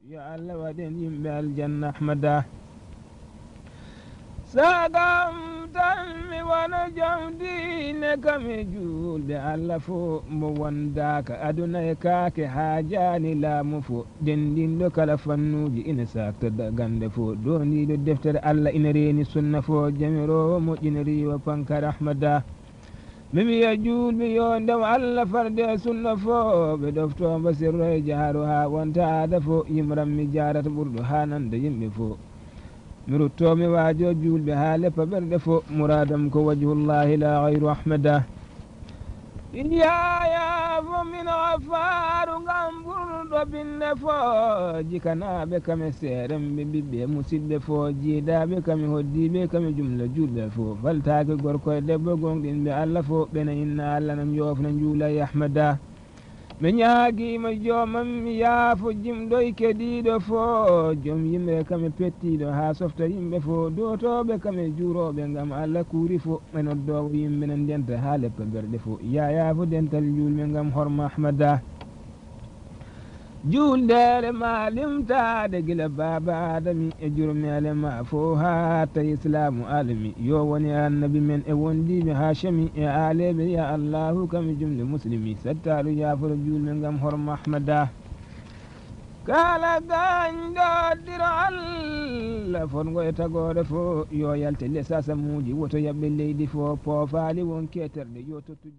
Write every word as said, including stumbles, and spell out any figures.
Yo Allah waɗen yimɓe aljanna Ahmada. Sagam tan mi wona jom diine kam e juulɓe Allah fo, mo wondaaka aduna e kaake haajaani laamu fo, denndinɗo kala fannuuji ina saakta dagande fo, doondiiɗo deftere Allah ina reeni sunna fo, jamiroowo moƴƴina riiwa pankar Ahmada. Mi wiya juulɓe yo ndew Allah farde e sunna fo, ɓe ɗofto mbo sirro e jaharo haa wonta aada fo, yimram mi jaarata ɓurɗo haa nanda yimɓe fo. Mi rutto mi waajo juulɓe haa leppa ɓerɗe fo, muradam ko wajhullahi la gayru Ahmada. Yaya fo min ghafaru ngam ɓurɗo binde fo, jikanaɓe kam e seeremɓe ɓiɓɓe e musidɓe fo, jiidaɓe kam e hoddiɓe kam e jumla julɓe fo, faltaki gorko e debbo gonɗinɓe Allah fo, ɓena inna Allah na jofna juula e Ahmada. Mi ñaagiima joomam mi yaafo jimɗo e kediiɗo fo, joom yimre kam e pettiiɗo haa softa yimɓe fo, dotooɓe kam e juurooɓe ngam Allah kuuri fo, e noddoowo yimɓe na ndenta haa leppa berɗe fo, yaayaa fo dental juulɓe ngam horma Ahmada. Juuldeere ma limtaade gila baaba Aadami e jurmeele ma fo haa hatta islaamu alami, yo woni annabi men e wondiiɓe haa cami e aaleeɓe ya Allahu kam e jumle muslimi, sattaaɗo yaaforo juulɓe ngam horma Ahmada. Kala gañɗo diro Allah fotngo e tagoore fo, yo yalte les asamuuji, woto yaɓɓe leydi fo, poofaali won keterɗe, yo tottu